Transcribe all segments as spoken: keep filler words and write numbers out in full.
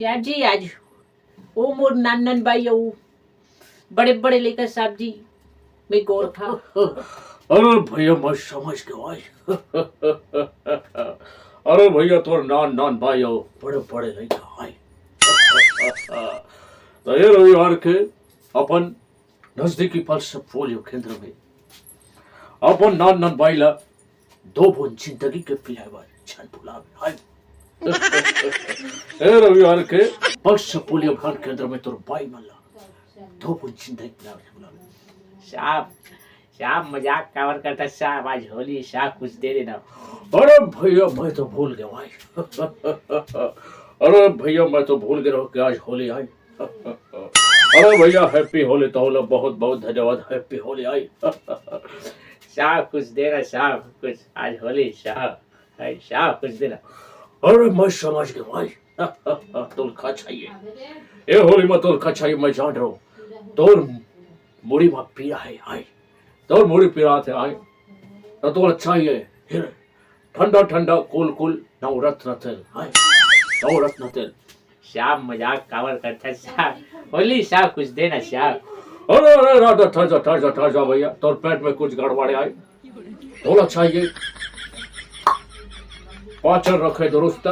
यार जी, आज ओ मोर नान नान बाई अउ बड़े बड़े लइका साहब जी, मैं गोरखा। अरे भैया, मैं समझ के भाई। अरे भैया, तोर नान नान बाई अउ बड़े बड़े लइका भाई। तो ये रविवार के अपन नजदीकी पल्स पोलियो केंद्र में अपन नान नान बाई ला दो बूंद जिंदगी के पिलाए बर झन भुलावे। हाय। ए रविवार के पल्स पोलियो अभियान केंद्र में तोर बाई मन ला दो बूंद जिंदगी पिलावे झन भुलावे। साहब, साहब मजाक काबर करता साहब, आज होली साहब कुछ दे देना। अरे भैया मैं तो भूल गया भाई। अरे भैया मैं तो भूल गया कि आज होली आई। अरे भैया, हैप्पी होली, तोला बहुत बहुत धन्यवाद, हैप्पी होली आई। साहब कुछ दे रहा साहब, कुछ आज होली साहब, आई साहब कुछ दे रहा। अरे मैं समझ गया भाई। तोला का चाहिए? ए होली में तोला का चाहिए, मैं जान रहा हूँ। तोर मुड़ी में पीरा है आई, तोर मुड़ी पीरा है आई, तो तोला चाहिए फिर ठंडा ठंडा कूल कूल नवरत्न तेल, हाय, नवरत्न तेल। साहब मजाक काबर करता साहब, होली साहब कुछ देना साहब। अरे अरे राधा, ठहर जा, ठहर जा, ठहर जा भैया, तोर पेट में कुछ गड़बड़ आई। तोला चाहिए पाचन रखे दुरुस्त,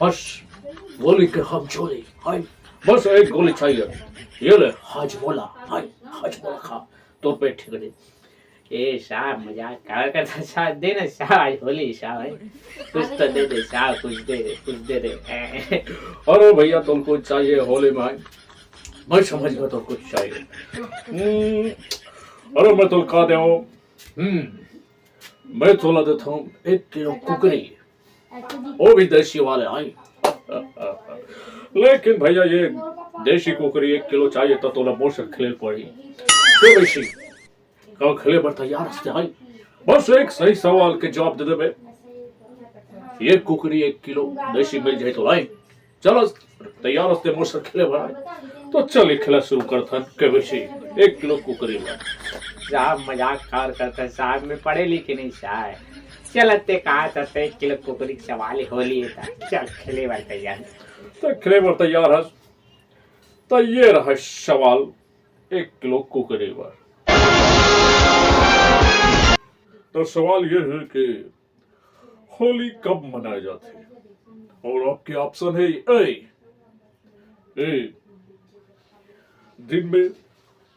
बस गोली के हम झोली, हाय, बस एक गोली चाहिए। ये ले हाजमोला, हाय, हाजमोला खा, तोर पेट ठीक हो जाए। ए साहब मजाक काबर करता साहब, दे ना साहब, आज होली साहब है, कुछ तो दे दे साहब, कुछ दे दे, कुछ दे दे। अरे भैया, तोला कुछ चाहिए होली में? मैं समझ गया तोला कुछ चाहिए। हम्म, अरे मैं तोला का देवों? हम्म, मैं तोला देता हूँ एक किलो कुकरी, वो भी देसी वाले आई। लेकिन भैया, ये देसी कुकरी एक किलो चाहिए तो तोला मोर से खेले पड़ी। तो वैसी का खेले बर तैयार हस ते आई? बस एक सही सवाल के जवाब दे देबे, ये कुकरी एक किलो देसी मिल जाए तो आई। चलो, तैयार हस ते मोर से खेले बर आई। तो चल, ये खेला शुरू करथन। के वैसी एक किलो कुकरी बर। साहब मजाक काबर करता साहब, मैं पढ़े लिखे नहीं साहब। चल, ते कहा था ते एक किलो कुकरी के सवाल ही होली है था। चल, खेले बर तैयार। तो खेले बर तैयार हस, तो ये रहा सवाल एक किलो कुकरी बर। तो सवाल ये है कि होली कब मनाया जाता है? और आपके ऑप्शन है ए, ए, दिन में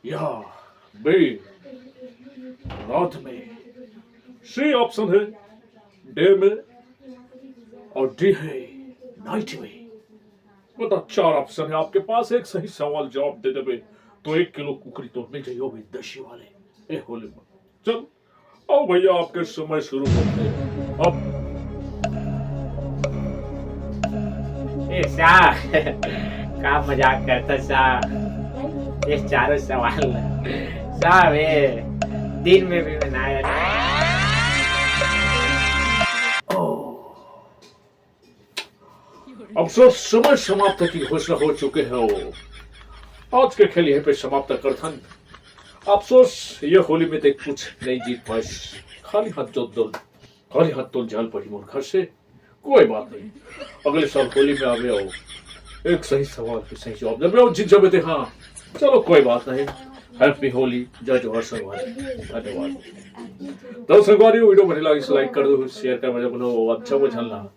या बी, रात में। सी ऑप्शन है डे में और डी है नाइट में। मतलब चार ऑप्शन है आपके पास, एक सही सवाल जवाब दे देबे तो एक किलो कुकरी तो मिल जाइए, वो भी देसी वाले। ए होली में। चल, आओ भैया, आपके समय शुरू करते हैं। अब ए साहब, का मजाक करता साहब? ये चारों सवाल साहब, ये दिन में भी बनाया। अफसोस, समय समाप्त की घोषणा हो चुके हो। आज के खेल यहीं पे समाप्त करथन। अफसोस, ये होली में ते कुछ नहीं जीत पाइस, खाली हाथ जो दो, खाली हाथ तो जाल पड़ी मोर घर से। कोई बात नहीं, अगले साल होली में आवे आओ, एक सही सवाल के सही जवाब देबे आओ, जीत जाबे ते। हाँ, चलो कोई बात नहीं। हैप्पी होली, जय जोहार संगवारी, धन्यवाद। तो संगवारी, वीडियो बढ़िया लगी तो लाइक कर दो, शेयर कर दो, अच्छा बुझल ना।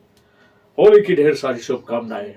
होली की ढेर सारी शुभकामनाएं।